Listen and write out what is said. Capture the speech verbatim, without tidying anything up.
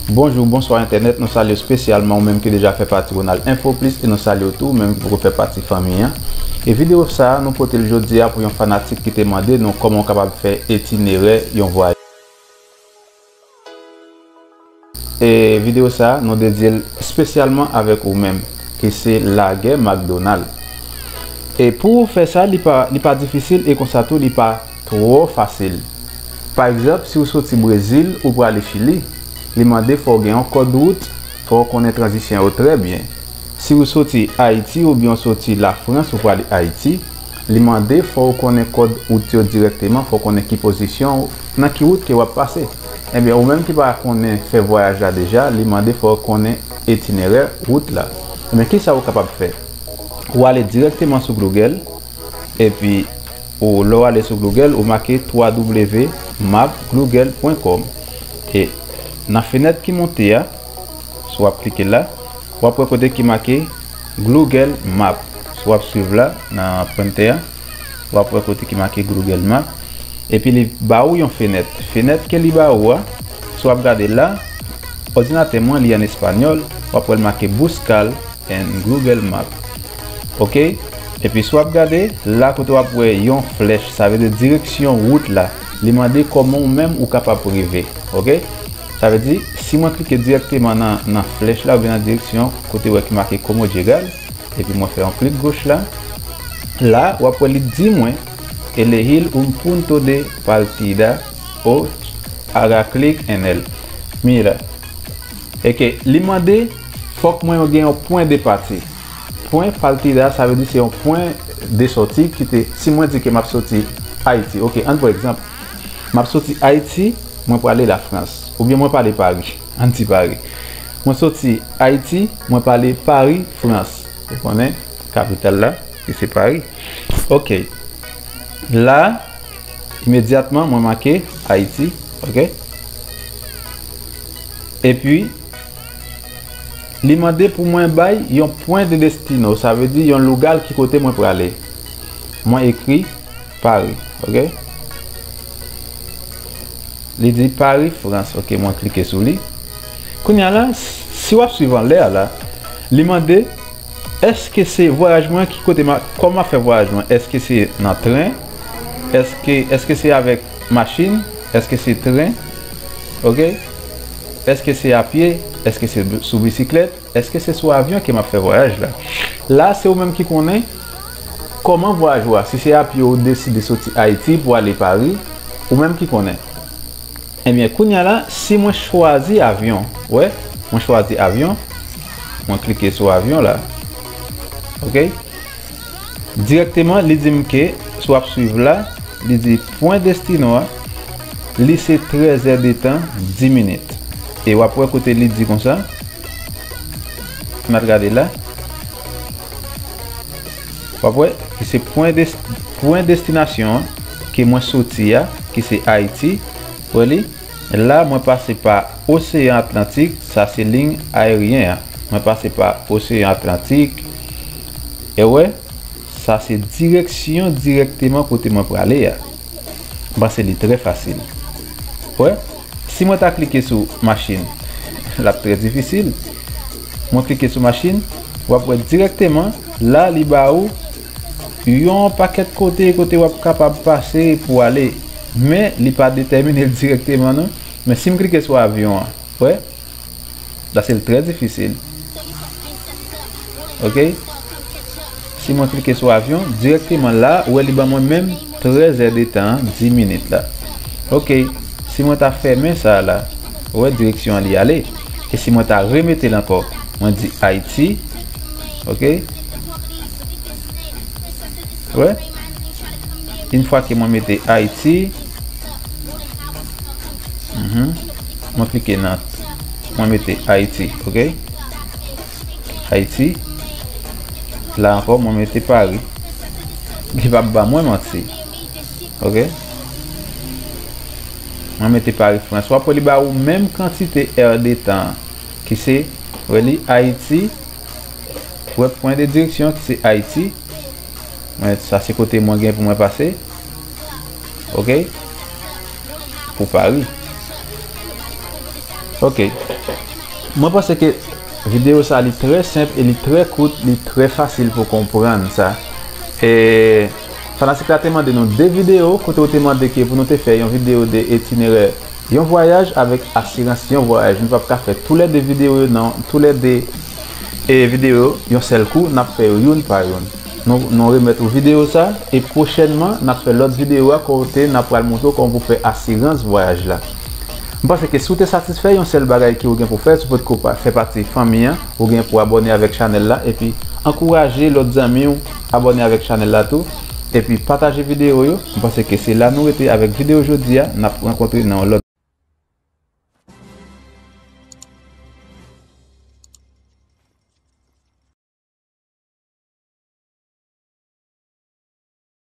Bonjou, bonswa entènèt, nou salye w espesyalman ou menm ki deja fè pati Ronald Info Plus e nou salye w tou ou menm ki poko fè pati fanmi an. E videyo sa a, nou pote l jodi a pou yon fanatik ki te mande nou kòman w kapab fè itinerè yon vwayaj. E videyo sa a, nou dedye l espesyalman avèk ou menm, ki se Lagè McDonald. E pou w fè sa, li pa, li pa difisil e konsa tou, li pa twò fasil. Pa egzanp, si w soti Brezil, ou prale Chili, li mande fò w gen yon kòd wout, fò w konnen tranzisyon yo trè byen. Si w soti Ayiti oubyen w soti Lafrans, ou prale Ayiti, li mande fò w konnen kòd wout yo dirèkteman, fò w konnen ki pozisyon, nan ki wout ke w ap pase. Ebyen, ou menm ki pa konnen fè vwayaj la deja, li mande fò w konnen itinerè wout la. Ebyen, kisa ou kapab fè? Ou ale dirèkteman sou Google, epi ou, lè w ale sou Google, ou make w w w map google pwen kòm. E nan fenèt ki monte a, si w ap klike la, w ap wè kote ki make Google Map. Si w ap swiv la, nan pwentè a, w ap wè kote ki make Google Map. Epi li ba ou yon fenèt. Fenèt ke li ba ou a, si w ap gade la, òdinatè mwen li an espanyòl, w ap wè l make Buscar en Google Map. Oke? Epi si w ap gade, la kote w ap wè yon flèch, sa vle di direksyon wout la. Li mande kòman ou menm ou kapab rive. Oke? Sa vle di, si mwen klike dirèkteman nan, nan flèch la, oubyen nan direksyon kote w wè ki make Como llegar, epi mwen fè yon klik goch la, la, w ap wè li di mwen, elegir un punto de partida o haga clic en él. Mira. Eke, li mande, fòk mwen gen yon pwen de pati. Pwen partida, sa vle di se yon pwen de sòti ki te, si mwen di ke m ap soti Ayiti, oke, ann pran egzanp, m ap soti Ayiti, mwen prale Lafrans, oubyen mwen prale Pari, ann di Pari. Mwen soti Ayiti, mwen prale Pari, Frans. Ou konnen, kapital la, ki se Pari. Oke. La, imedyatman, mwen make Ayiti, oke? Epi, li mande pou mwen bay yon pwen de destino, sa vle di yon lougal ki kote mwen prale. Mwen ekri Pari, oke? Li di Pari, Frans, oke, mwen klike sou li. Kounye a la, si w ap swiv anlè a la, li mande, èske se vwayaj mwen, ki kote m a, kòman m ap fè vwayaj mwen? Èske se nan tren? Èske, èske se avèk machin? Èske se tren? Oke? Èske se a pye? Èske se sou bisiklèt? Èske se sou avyon ke m ap fè vwayaj la? La, se ou menm ki konnen kòman vwayaj ou a. Si se a pye ou deside soti Ayiti pou ale Pari, ou menm ki konnen. Ebyen, kounye a la, si mwen chwazi avyon, wè, mwen chwazi avyon, mwen klike sou avyon la. Oke? Dirèkteman, li di m ke, si w ap swiv la, li di pwen destino a, li se trèz è de tan, dis minit. E w ap wè kote li di konsa, n ap gade la. W ap wè, ki se pwen des-, pwen destinasyon an, ke mwen soti a, ki se Ayiti. Wè li? La, mwen pase pa Oseyan Atlantik, sa se liy ayeryen an. Mwen pase pa Oseyan Atlantik. E wè, sa se direksyon dirèkteman kote mwen prale a. M panse li trè fasil. Wè, si mwen ta klike sou machin, l ap trè difisil. Mwen klike sou machin, w ap wè dirèkteman, la li ba ou yon pakèt kote, kote w ap kapab pase pou ale. Men, li pa detèmine l dirèkteman, non. Men si m klike sou avyon an, wè, la se l trè difisil. Oke? Si mwen klike sou avyon, dirèkteman la, ou wè li ban mwen menm trèz è de tan, dis minit la. Oke, si mwen ta fèmen sa la, ou wè direksyon an li ale. E si mwen ta remete l ankò, mwen di Ayiti. Oke? Wè? Yon fwa ke mwen mete Ayiti, mhm, mwen klike nan, mwen mete Ayiti, oke? Ayiti. La ankò, mwen mete Pari. Li p ap ban mwen manti. Oke? Mwen mete Pari, Frans. W ap wè li ba ou menm kantite è de tan an, ki se, wè li, Ayiti, wè pwen de direksyon ki se Ayiti. Mwen, sa se kote mwen gen pou mwen pase. Oke? Pou Pari. Ok. Mwen panse ke videyo sa li trè senp e li trè kout, li trè fasil pou konprann sa. E fanatik la te mande nou de videyo, kote ou te mande ke pou nou te fè yon videyo de itinerè yon vwayaj avèk asirans yon vwayaj. Nou p ap ka fè toulède videyo yo nan toulède e videyo yon sèl kou, n ap fè yo youn pa youn. Nou, nou remèt ou videyo sa, e pwochènman, n ap fè lòt videyo a kote n ap pral montre w kòman pou fè asirans vwayaj la. M panse ke si w te satisfè yon sèl bagay ke w gen pou fè, si w potko pa, fè pati fanmi an, ou gen pou abòne avèk chanèl la, epi ankouraje lòt zanmi w abòne avèk chanèl la tou, epi pataje videyo yo. M panse ke se la nou rete avèk videyo jodi a, n ap rankontre nan yon lòt